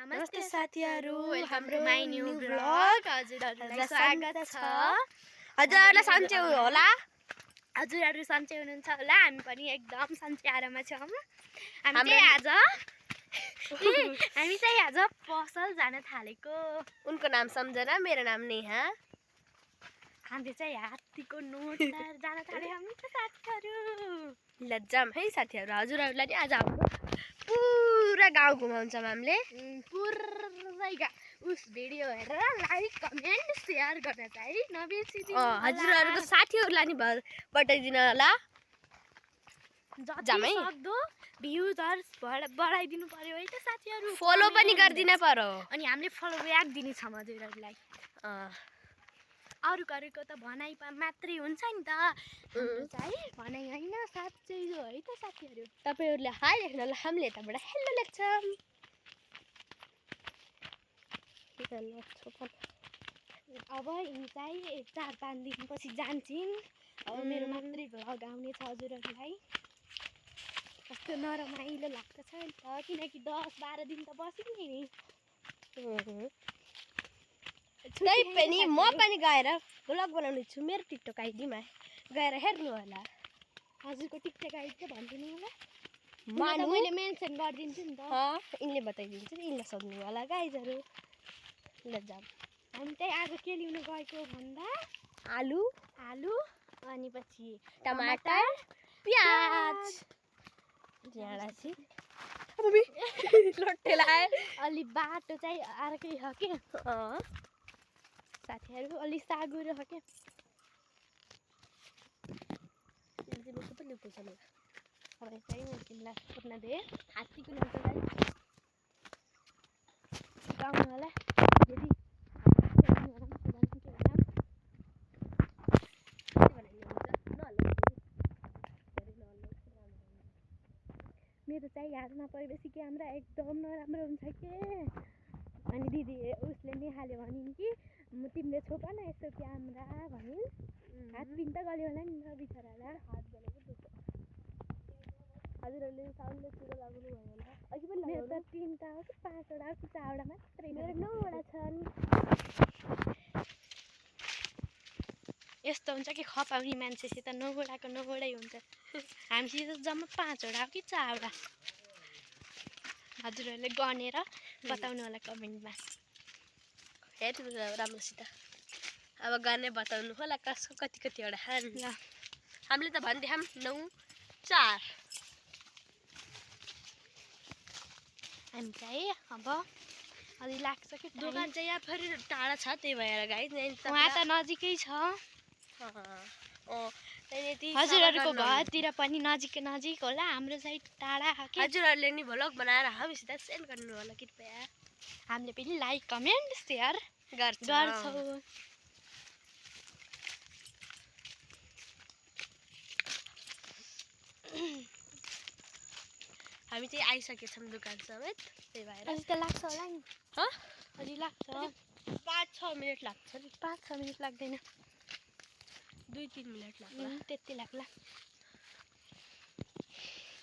नमस्ते साथीहरु, हाम्रो माई न्यू ब्लग हजुरहरुलाई स्वागत छ। हजुरहरुलाई सन्चै होला, हजुरहरु सन्चै हुनुहुन्छ होला। हामी पनि एकदम सन्चै आराममा छौं। हामी चाहिँ आज पसल जान थालेको। उनको नाम सम्झना, मेरो नाम नेहा। हामी चाहिँ हात्तीको नोट जान थाले हामी त साथीहरु। लज्जाम है साथीहरु, हजुरहरुलाई नि आज हाम्रो पुरा गाउँ घुमाउँछौं हामीले। पुरै उस भिडियो हेरेर लाइक कमेन्ट शेयर गर्न चाहिँ नबिर्सिदिनु। हजुरहरुको साथीहरुलाई नि बताइदिनु होला। जति सक्दो भ्युजर्स बढाइदिनु पर्यो है त साथीहरु। फलो पनि गर्दिन पर्यो। अनि हामीले फलो ब्याक दिने छौं हजुरहरुलाई। अरूको त भनाइ मात्रै हुन्छ नि त, हाम्रो चाहिँ भनाइ हैन, साच्चै हो है त साथीहरु। तपाईहरुले हाई लेख्नु होला, हामीले यताबाट हेल्लो लेख्छौं। अब यिनी चाहिँ 4-5 दिनपछि जान्छन्। अब मेरो मात्रै भ्लग आउने छ हजुरहरुलाई। कस्तो नरमाइलो लाग्छ नि त, किनकि 10-12 दिन त बसिन् नि। नै पनि म पनि गएर भ्लग बनाउने छु मेरो टिकटक आइडीमा, गएर हेर्नु होला। हजुरको टिकटक आइडी त भन्दिनु होला, मानु मैले मेन्सन गरिदिन्छु नि त। यिनले बताइदिन्छ नि, यिनलाई सोध्नु होला गाइजहरु। ल जाऊ। हामी चाहिँ आज के लिन गएको भन्दा आलु अनि पछि टमाटर प्याज ज्याडा छि लोटे लाए। अलि बाटो चाहिँ अर्कै हो के साथीहरु, अलि सागु रह के। अब चाहिँ म तिमीलाई सोध्न दे हात्तीको नाम चाहिँ गाउँ होला। यदि मेरो चाहिँ याद नपरेपछि क्यामेरा एकदम नराम्रो हुन्छ के। अनि दिदी उसले नेहाले भनिन् कि तिमीले छोप न यस्तो क्यामेरा भनिन्। हात पिन त गल्यो होला नि त बिचरालाई, हात गलेको दुःख। हजुरहरूले साउन्डले सुरु लगाउनु भयो होला। अघि पनि मेरो त 3वटा हो कि 5वटा कि 4वटा मात्रै, मेरो 9वटा छन्। यस्तो हुन्छ कि खपाउने मान्छेसित 9वटाको 9वटै हुन्छ। हामीसित जम्मा 5वटा हो कि 4वटा। हजुरहरूले गनेर बताउनु होला कमेन्टमा। हेर्नु राम्रोसित अब गर्ने बताउनु होला कसको कतिवटा खान। ल हामीले त भन्दै हम 9-4। हामी चाहिँ अब अलि लाग्छ कि दोकान चाहिँ यहाँ फेरि टाढा छ, त्यही भएर गाइस वहाँ त नजिकै छ। हजुरहरूको घरतिर पनि नजिक होला, हाम्रो चाहिँ टाढा हो कि। हजुरहरूले नि भ्लग बनाएर हामीसित सेन्ड गर्नु होला कृपया। हामीले पनि लाइक कमेन्ट शेयर गर्छौँ। हामी चाहिँ आइसकेछौँ दोकान समेत, त्यही भएर अझै त लाग्छ होला नि। अझै लाग्छ, 5-6 मिनट लाग्छ नि। 5-6 मिनट लाग्दैन, 2-3 मिनट लाग्ला, त्यति लाग्ला।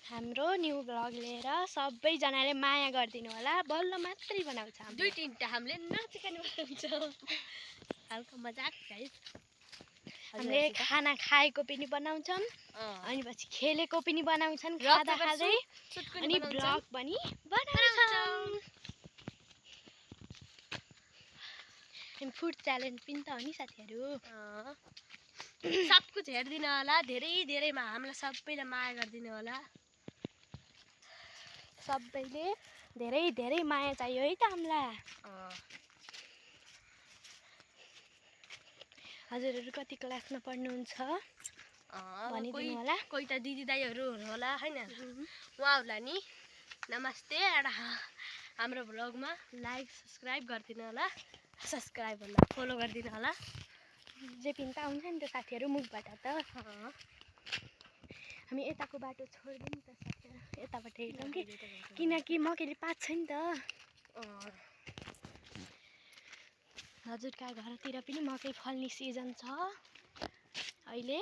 हाम्रो न्यू ब्लग लिएर सबैजनाले माया गरिदिनु होला। बल्ल मात्रै बनाउँछ, 2-3टा हामीले नाचिकन बनाउँछ। हल्का मजाक गाइस। हामीले खाना खाएको पनि बनाउँछौँ, अनि पछि खेलेको पनि बनाउँछन् खाँदा खाँदै, अनि ब्लग पनि बनाउँछौँ। हामी फुड च्यालेन्ज पनि त हो नि साथीहरु। सब कुछ हेर्दिनु होला, धेरै हामीलाई सबैलाई माया गरिदिनु होला। सबैले धेरै माया चाहियो है त हामीलाई। हजुरहरू कति क्लासमा पढ्नुहुन्छ भनिदिनु होला। कोही त दिदी दाइहरू होला हैन, उहाँहरूलाई नि नमस्ते। हाम्रो भ्लगमा लाइक सब्सक्राइब गरिदिनु होला, सब्सक्राइब होला फलो गरिदिनु होला। जे पिन त आउँछ नि त साथीहरू मुखबाट त। हामी यताको बाटो छोड्दिउँ नि त साथीहरू, यताबाट हेर्छौँ कि, किनकि मकैले पाच्छ नि त। हजुरका घरतिर पनि मकै फल्ने सिजन छ अहिले।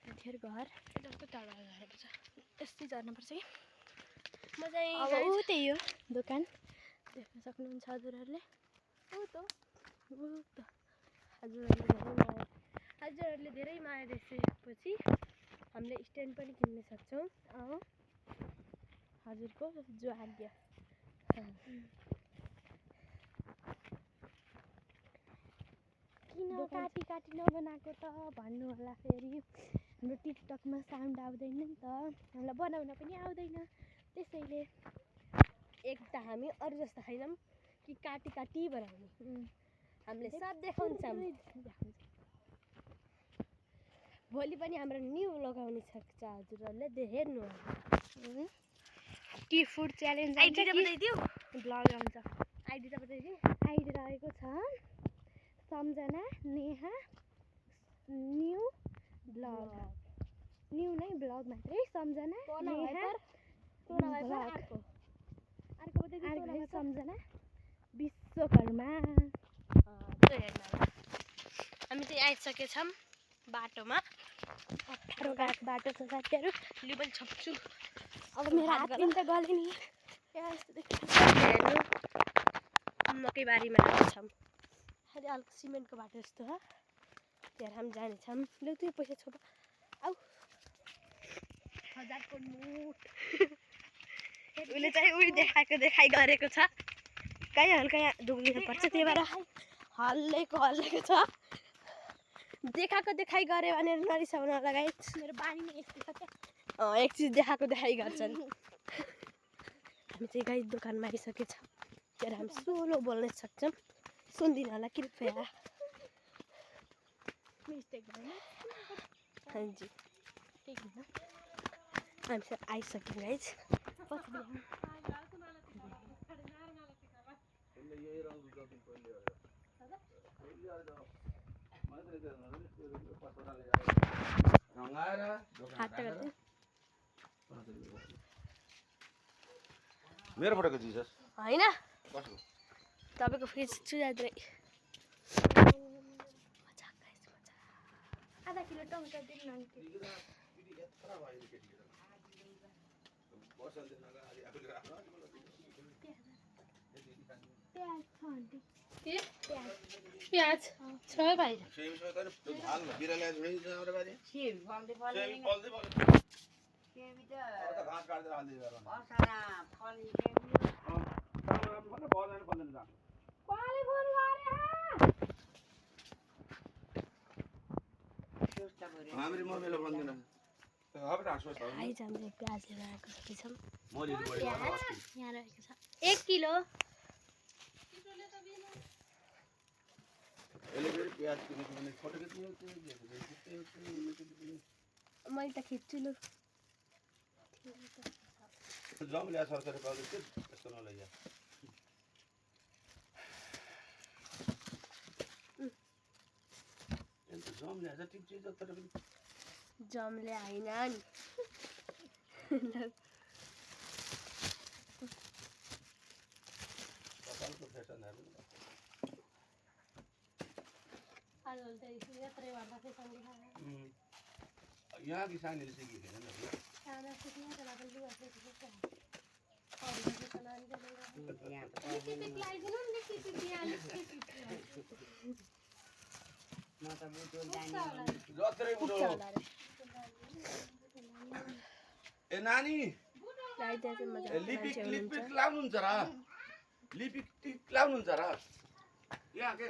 साथीहरू घर कस्तो टाढा यस्तै झर्नुपर्छ कि। म चाहिँ अब त्यही हो दोकान। देख्न सक्नुहुन्छ हजुरहरूले हो त हजुरहरूले धेरै माया देखेपछि हामीले स्ट्यान्ड पनि किन्न सक्छौँ हजुरको जो आज्ञा किन काटी काटी नबनाएको त भन्नु होला फेरि हाम्रो टिकटकमा साउन्ड आउँदैन नि त हामीलाई बनाउन पनि आउँदैन त्यसैले एक त हामी अरू जस्तो छैनौँ कि काटी काटी बनाउने हामीले सब देखाउँछौँ भोलि पनि हाम्रो न्यू लगाउने छ हजुरहरूले हेर्नु कि फुड च्यालेन्ज आइडी त बताइदियो ब्लग आउँछ आइडी त बताइदियो आइडी रहेको छ सम्झना नेहा न्यू ब्लग न्यू नै ब्लग मात्रै सम्झना नेहा अर्को सम्झना विश्वकर्मा हामी चाहिँ आइसकेछौँ बाटोमा अप्ठ्यारो बाटो छ साथीहरू लु पनि छोप्छु अब मेरो हात पनि त गल्यो नि मकैबारीमा छौँ अहिले हल्का सिमेन्टको बाटो जस्तो हो त्यहाँ हामी जानेछौँ लु त्यो पैसा छोप आऊ 1000 को नोट उसले चाहिँ उही देखाइ गरेको छ कहीँ हल्का यहाँ डुब्लिनुपर्छ त्यही भएर हल्लेको छ देखाएको देखाइ गऱ्यो भने नरिसाउन लगाइ मेरो बानी नै यस्तो छ क्या एक चिज देखाएको देखाइ गर्छन् हामी चाहिँ गाई दोकानमा आइसकेछ त्यहाँ हामी सोलो बोल्न सक्छौँ सुन्दिनँ होला कृपया मिस्टेक भएन हाजी ठिक होइन हामी चाहिँ आइसक्यौँ गाइज मेरो फोटोको जिसस होइन तपाईँको फेस चुजाद्रै आधा किलो टमाटर दिनु न प्याज छ भाइ आइज हामीले प्याज लिएर आएको छौँ यहाँ रहेको छ 1 किलो मैले त खिच्छु लु जम ल्या सरकारी पाउँदै थियो यस्तो नलैया जम ल्या ठिक चिज तर पनि जमले होइन नि कपालको फेसनहरू यहाँ कि सानीले सिकेको छैन जत्रै बुढो ए नानी लिपिक लाउनुहुन्छ र लिपिक लाउनुहुन्छ र यहाँ के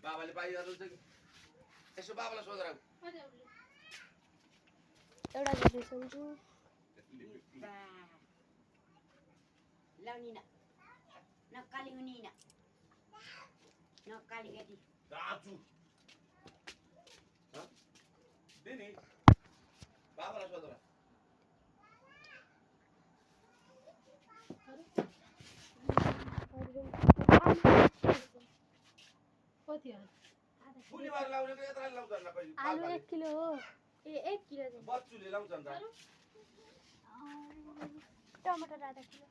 बाबाले पाइहाल्नुहुन्छ कि यसो बाबालाई सोधेर एउटा गरिदिन्छु लाउनी नक्काली हुने नक्काली गरी दाजु दे नि बाबालाई सोधेर बुनिबार लाउने त यत्रा लाउँछन् न कहिले आलु 1 किलो हो ए 1 किलो बच्चुले लाउँछन् त टमाटर आधा किलो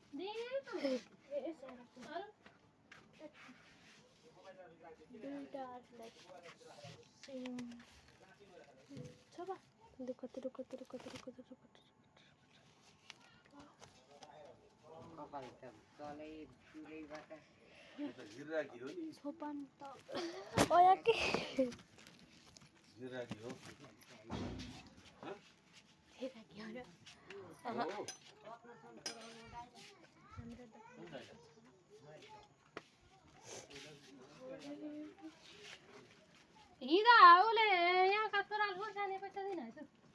यो त हिरा घी हो नि छोपन त ओया के हिरा घी हो हेरा के हो र हो हिँदा उसले यहाँ कस्तो राम्रो जाने पैसा दिनु